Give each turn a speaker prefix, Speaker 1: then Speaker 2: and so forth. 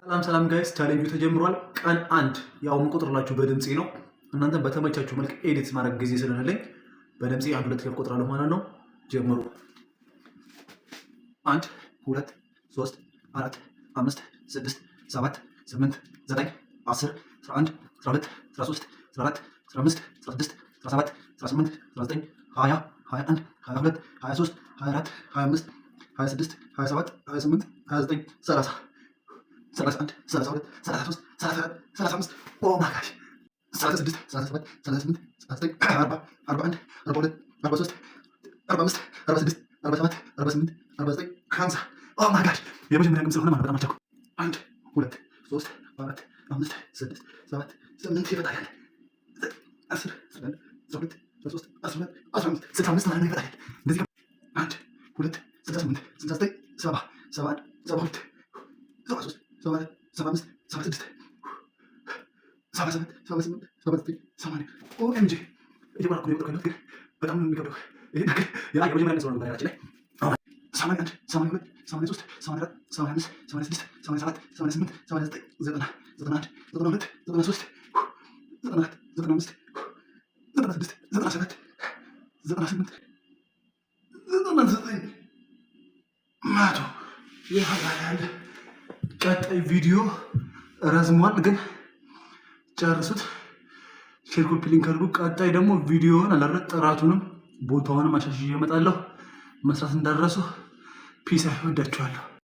Speaker 1: ሰላም ሰላም guys፣ challenge ኡ ተጀምሯል። ቀን 1 ያው የምቆጥርላችሁ በድምፄ ነው። እናንተ በተመቻችሁ መልክ edit ማድረግ ጊዜ ስለሌለኝ በድምፄ አንድ ሁለት እያልኩ እቆጥራለሁ ማለት ነው። ጀምሩ። አንድ፣ ሁለት፣ ሶስት፣ አራት፣ አምስት፣ ስድስት፣ ሰባት፣ ስምንት፣ ዘጠኝ፣ 10፣ 11፣ 12፣ 13፣ 14፣ 15፣ 16፣ 17፣ 18፣ 19፣ 20፣ 21፣ 22፣ 23፣ 24፣ 25፣ 26፣ 27፣ 28፣ 29፣ 30፣ 31፣ 32፣ 33፣ 34፣ 35፣ oh my gosh፣ 36፣ 37፣ 38፣ 39፣ 40፣ 41፣ 42፣ 43፣ 45፣ 46፣ 47፣ 48፣ 49፣ 50። Oh my gosh፣ የመጀመሪያ ቀን ስለሆነ ማለት በጣም አልቻልኩም። አንድ፣ ሁለት፣ ሶስት፣ አራት፣ አምስት፣ ስድስት፣ ሰባት፣ ስምንት፣ ይፈጣል፣ 10፣ 11፣ 12፣ 13፣ 14፣ 15፣ 65 ማለት ነው። ይፈጣል እንደዚህ አንድ፣ ሁለት፣ 68፣ 69፣ 70፣ 71፣ 72፣ 73፣ 74፣ 75፣ 76፣ 77፣ 78፣ 79፣ 80። OMG፣ እየቆረጥኩ ነው የቆጠርኩት ግን በጣም ነው የሚከብደው። ይሄ ነገር ያ የመጀመሪያ ቀን ስለሆነ በነገራችን ላይ 81፣ 82፣ 83፣ 84፣ 85፣ 86፣ 87፣ 88፣ 89፣ 90፣ 91፣ 92፣ 93፣ 94፣ 95፣ 96፣ 97፣ 98፣ 99፣ 100። ይፈጣል። ቀጣይ ቪዲዮ ረዝሟል፣ ግን ጨርሱት። Share፣ copy link አድርጉ። ቀጣይ ደግሞ ቪዲዮውን አላረ ጥራቱንም ቦታውንም አሻሽዬ እመጣለሁ። መስራት እንዳትረሱ። Peace፣ እወዳችኋለሁ።